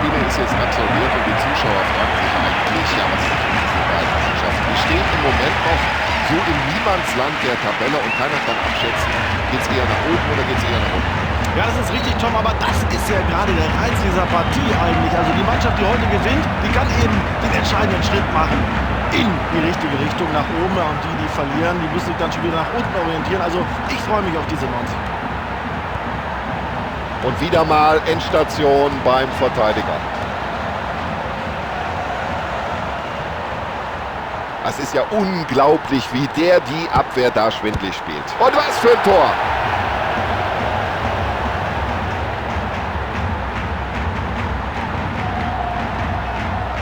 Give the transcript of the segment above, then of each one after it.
Spiele ist jetzt absolviert und die Zuschauer fragen sich eigentlich, ja, was ist mit diesen beiden Mannschaften? Die stehen im Moment noch so im Niemandsland der Tabelle und keiner kann abschätzen, geht es eher nach oben oder geht es eher nach unten. Ja, das ist richtig, Tom, aber das ist ja gerade der Reiz dieser Partie eigentlich. Also die Mannschaft, die heute gewinnt, die kann eben den entscheidenden Schritt machen in die richtige Richtung nach oben. Und die, die verlieren, die müssen sich dann schon wieder nach unten orientieren. Also ich freue mich auf diese 90. Und wieder mal Endstation beim Verteidiger. Das ist ja unglaublich, wie der die Abwehr da schwindlig spielt. Und was für ein Tor!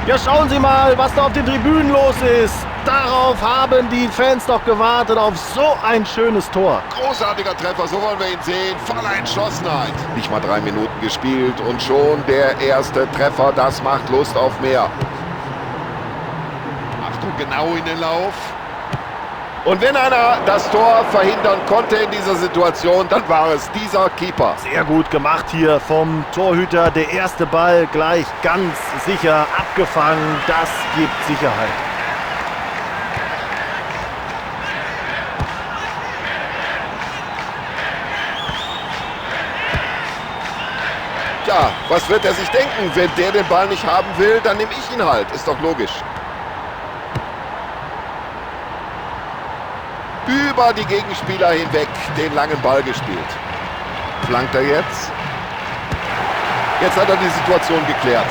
Ja, schauen Sie mal, was da auf den Tribünen los ist. Darauf haben die Fans doch gewartet, auf so ein schönes Tor. Großartiger Treffer, so wollen wir ihn sehen. Voller Entschlossenheit. Nicht mal 3 Minuten gespielt und schon der erste Treffer. Das macht Lust auf mehr. Achtung, genau in den Lauf. Und wenn einer das Tor verhindern konnte in dieser Situation, dann war es dieser Keeper. Sehr gut gemacht hier vom Torhüter. Der erste Ball gleich ganz sicher abgefangen. Das gibt Sicherheit. Tja, was wird er sich denken? Wenn der den Ball nicht haben will, dann nehme ich ihn halt. Ist doch logisch. Über die Gegenspieler hinweg den langen Ball gespielt. Flankt er jetzt? Jetzt hat er die Situation geklärt.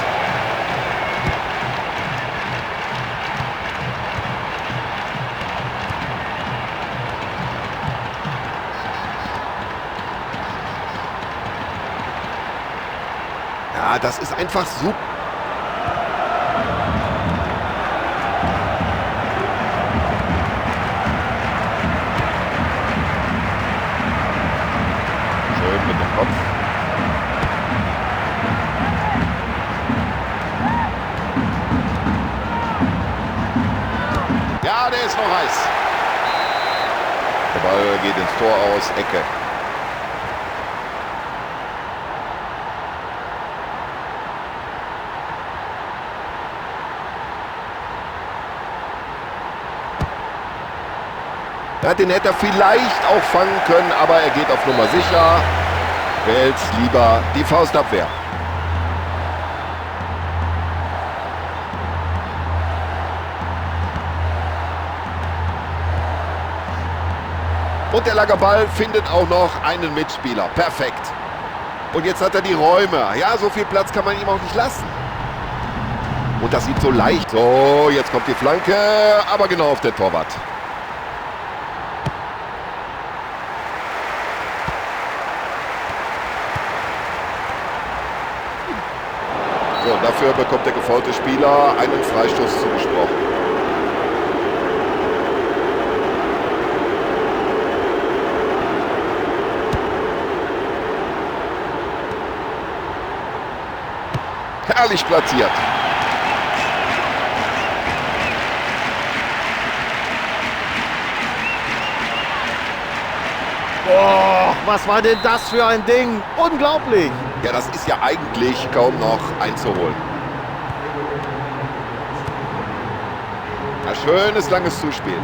Ja, das ist einfach super. Schön mit dem Kopf. Ja, der ist noch heiß. Der Ball geht ins Tor aus, Ecke. Ja, den hätte er vielleicht auch fangen können, aber er geht auf Nummer sicher. Wählt lieber die Faustabwehr. Und der lange Ball findet auch noch einen Mitspieler. Perfekt. Und jetzt hat er die Räume. Ja, so viel Platz kann man ihm auch nicht lassen. Und das sieht so leicht. So, jetzt kommt die Flanke, aber genau auf den Torwart. So, und dafür bekommt der gefaulte Spieler einen Freistoß zugesprochen. Herrlich platziert. Boah, was war denn das für ein Ding? Unglaublich! Ja, das ist ja eigentlich kaum noch einzuholen. Ja, schönes, langes Zuspiel.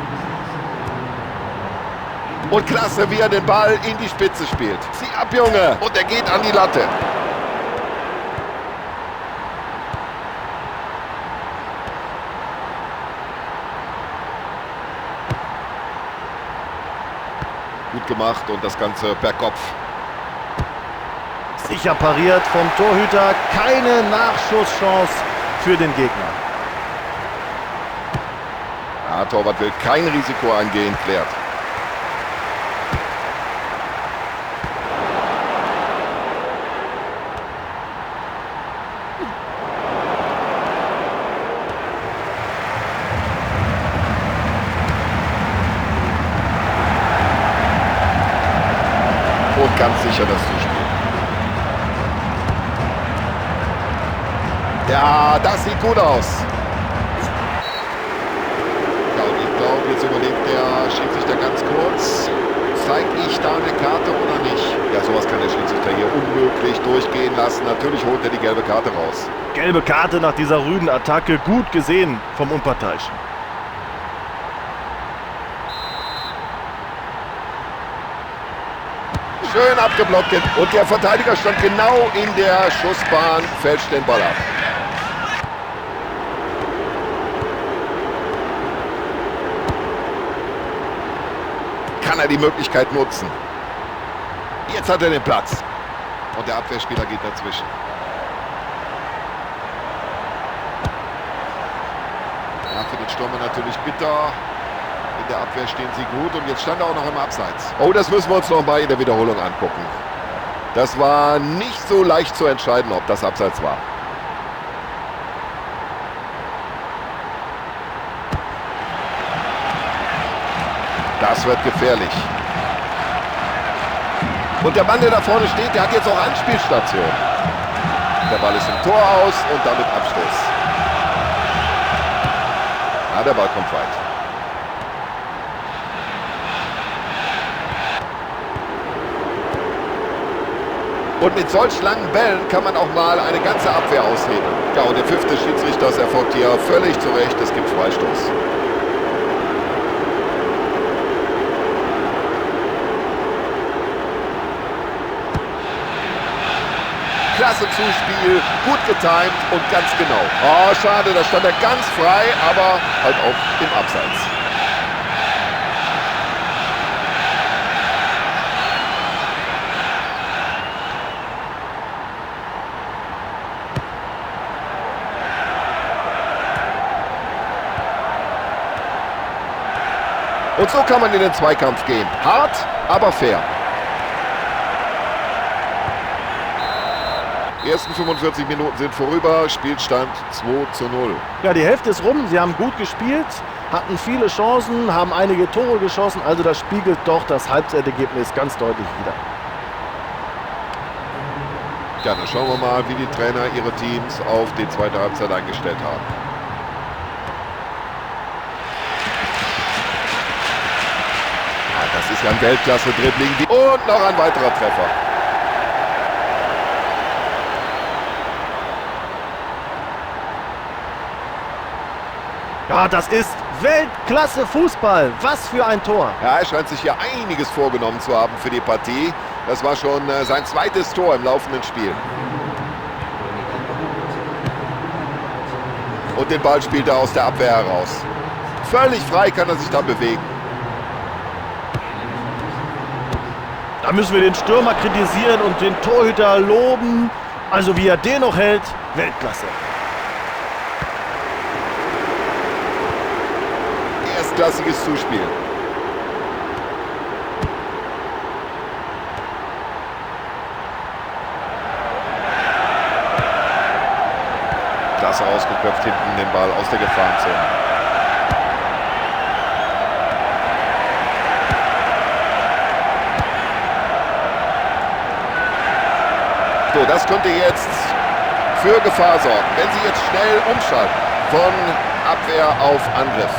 Und klasse, wie er den Ball in die Spitze spielt. Zieh ab, Junge! Und er geht an die Latte. Gut gemacht und das Ganze per Kopf. Sicher pariert vom Torhüter. Keine Nachschusschance für den Gegner. Ja, Torwart will kein Risiko eingehen, klärt. Und ganz sicher das Zuspiel. Ja, das sieht gut aus. Ja, und ich glaube, jetzt überlegt der Schiedsrichter ganz kurz. Zeige ich da eine Karte oder nicht? Ja, sowas kann der Schiedsrichter hier unmöglich durchgehen lassen. Natürlich holt er die gelbe Karte raus. Gelbe Karte nach dieser rüden Attacke. Gut gesehen vom Unparteiischen. Schön abgeblockt. Und der Verteidiger stand genau in der Schussbahn, fälscht den Ball ab. Kann er die Möglichkeit nutzen? Jetzt hat er den Platz. Und der Abwehrspieler geht dazwischen. Ja, für den Stürmer natürlich bitter. In der Abwehr stehen sie gut und jetzt stand er auch noch im Abseits. Oh, das müssen wir uns noch mal in der Wiederholung angucken. Das war nicht so leicht zu entscheiden, ob das Abseits war. Das wird gefährlich. Und der Mann, der da vorne steht, der hat jetzt auch Anspielstation. Der Ball ist im Tor aus und damit Abstoß. Ja, der Ball kommt weit. Und mit solch langen Bällen kann man auch mal eine ganze Abwehr aushebeln. Ja, und der Pfiff des Schiedsrichters erfolgt hier völlig zu Recht. Es gibt Freistoß. Klasse Zuspiel, gut getimt und ganz genau. Oh, schade, da stand er ganz frei, aber halt auch im Abseits. Und so kann man in den Zweikampf gehen. Hart, aber fair. Die ersten 45 Minuten sind vorüber, Spielstand 2:0. Ja, die Hälfte ist rum, sie haben gut gespielt, hatten viele Chancen, haben einige Tore geschossen. Also das spiegelt doch das Halbzeitergebnis ganz deutlich wider. Ja, dann schauen wir mal, wie die Trainer ihre Teams auf die zweite Halbzeit eingestellt haben. Ja, das ist ja ein Weltklasse-Dribbling. Und noch ein weiterer Treffer. Ja, das ist Weltklasse-Fußball. Was für ein Tor. Ja, er scheint sich hier einiges vorgenommen zu haben für die Partie. Das war schon sein zweites Tor im laufenden Spiel. Und den Ball spielt er aus der Abwehr heraus. Völlig frei kann er sich da bewegen. Da müssen wir den Stürmer kritisieren und den Torhüter loben. Also wie er den noch hält, Weltklasse. Erstklassiges Zuspiel. Klasse rausgeköpft hinten den Ball aus der Gefahrenzone. So, das könnte jetzt für Gefahr sorgen, wenn sie jetzt schnell umschalten von Abwehr auf Angriff.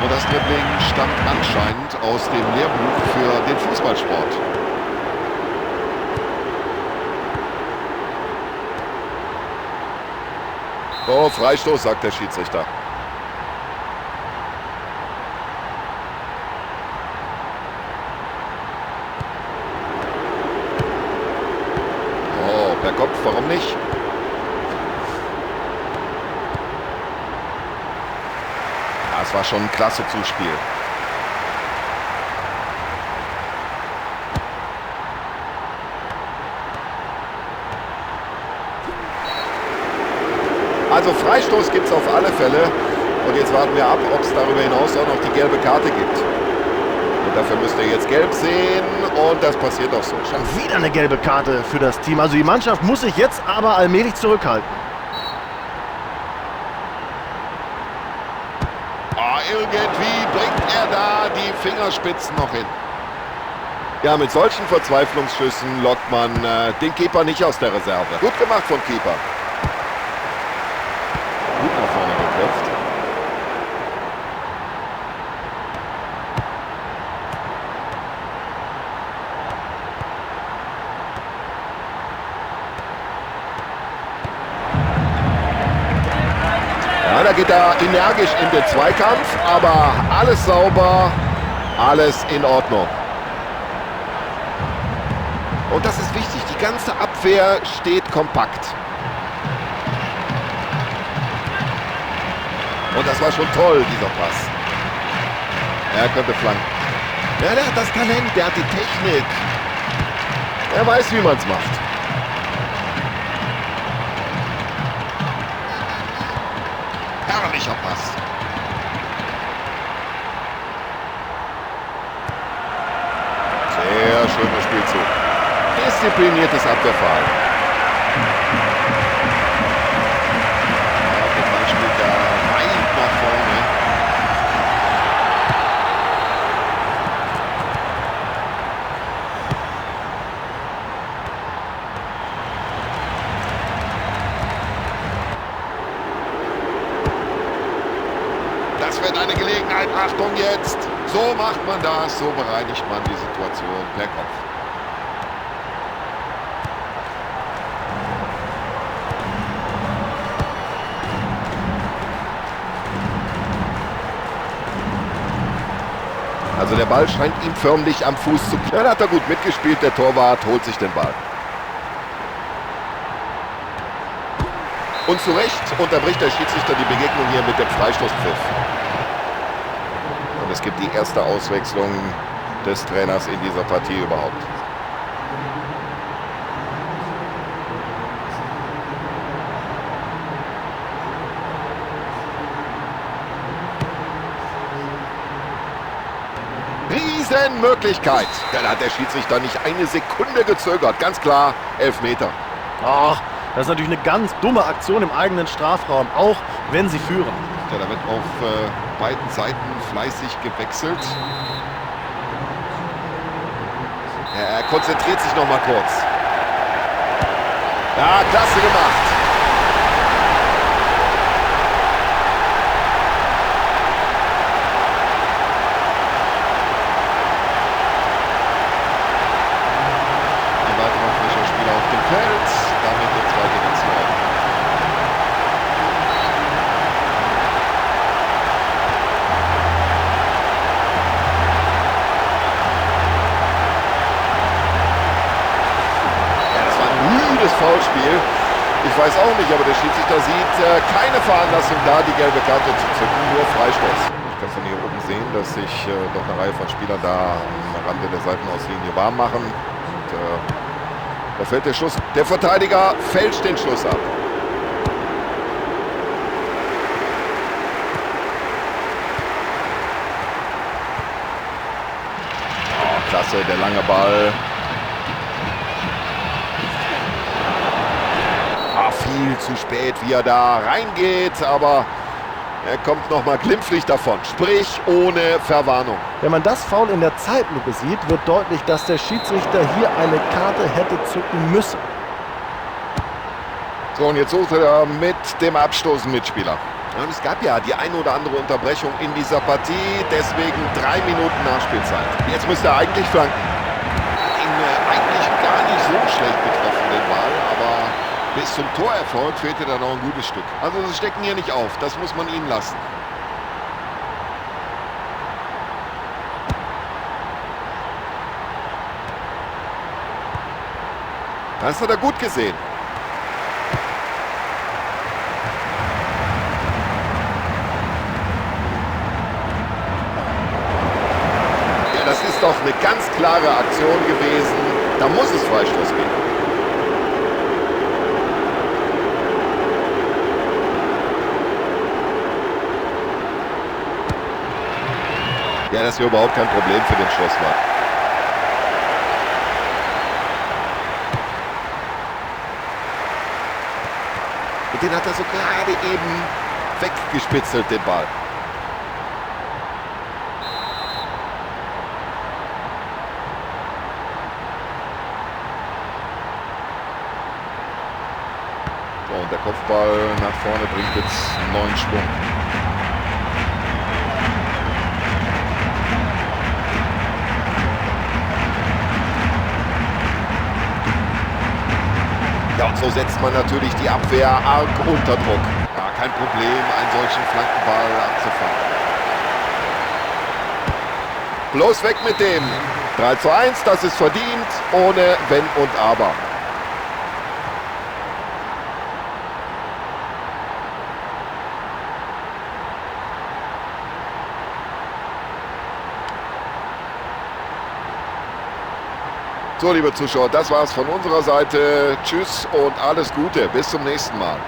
Und das Dribbling stammt anscheinend aus dem Lehrbuch für den Fußballsport. Oh, Freistoß, sagt der Schiedsrichter. Oh, per Kopf, warum nicht? Das war schon ein klasse Zuspiel. Also Freistoß gibt es auf alle Fälle. Und jetzt warten wir ab, ob es darüber hinaus auch noch die gelbe Karte gibt. Und dafür müsst ihr jetzt gelb sehen. Und das passiert auch so. Schon wieder eine gelbe Karte für das Team. Also die Mannschaft muss sich jetzt aber allmählich zurückhalten. Irgendwie bringt er da die Fingerspitzen noch hin. Ja, mit solchen Verzweiflungsschüssen lockt man den Keeper nicht aus der Reserve. Gut gemacht vom Keeper. Gut nach vorne geköpft. Da geht er energisch in den Zweikampf, aber alles sauber, alles in Ordnung. Und das ist wichtig, die ganze Abwehr steht kompakt. Und das war schon toll, dieser Pass. Er könnte flanken. Ja, der hat das Talent, der hat die Technik. Er weiß, wie man es macht. Herrlicher Pass. Sehr schöner Spielzug. Diszipliniertes Abwehrverhalten. Ja, der Ball spielt da weit nach vorne. Das wird eine Gelegenheit. Achtung jetzt. So macht man das, so bereinigt man die Situation per Kopf. Also der Ball scheint ihm förmlich am Fuß zu knallen. Hat er gut mitgespielt, der Torwart holt sich den Ball. Und zu Recht unterbricht der Schiedsrichter die Begegnung hier mit dem Freistoßpfiff. Und es gibt die erste Auswechslung des Trainers in dieser Partie überhaupt. Riesenmöglichkeit. Da hat der Schiedsrichter nicht eine Sekunde gezögert. Ganz klar, Elfmeter. Ach, das ist natürlich eine ganz dumme Aktion im eigenen Strafraum, auch wenn sie führen. Ja, da wird auf beiden Seiten fleißig gewechselt. Ja, er konzentriert sich noch mal kurz. Ja, klasse gemacht. Ein weiterer frischer Spieler auf dem Feld. Damit der zweite Wechsel. Ja, das war ein müdes Foulspiel. Ich weiß auch nicht, aber der Schiedsrichter sieht keine Veranlassung da, die gelbe Karte zu zücken, nur Freistoß. Ich kann von hier oben sehen, dass sich doch eine Reihe von Spielern da am Rande der Seitenauslinie warm machen. Und da fällt der Schuss. Der Verteidiger fälscht den Schuss ab. Oh, klasse, der lange Ball. Ah, viel zu spät, wie er da reingeht, aber er kommt noch mal glimpflich davon, sprich ohne Verwarnung. Wenn man das Foul in der Zeitlupe sieht, wird deutlich, dass der Schiedsrichter hier eine Karte hätte zücken müssen. So, und jetzt sucht er mit dem Abstoß einen Mitspieler. Ja, und es gab ja die ein oder andere Unterbrechung in dieser Partie, deswegen 3 Minuten Nachspielzeit. Jetzt müsste er eigentlich flanken. Hat ihn eigentlich gar nicht so schlecht getroffen, den Ball, aber bis zum Torerfolg fehlte da noch ein gutes Stück. Also sie stecken hier nicht auf, das muss man ihnen lassen. Das hat er gut gesehen. Ja, das ist doch eine ganz klare Aktion gewesen. Da muss es Freistoß geben. Ja, das ist überhaupt kein Problem für den Schlussmann. Und den hat er so gerade eben weggespitzelt, den Ball. So, und der Kopfball nach vorne bringt jetzt neuen Schwung. Ja, und so setzt man natürlich die Abwehr arg unter Druck. Ja, kein Problem, einen solchen Flankenball abzufangen. Bloß weg mit dem. 3:1, das ist verdient, ohne Wenn und Aber. So, liebe Zuschauer, das war's von unserer Seite. Tschüss und alles Gute. Bis zum nächsten Mal.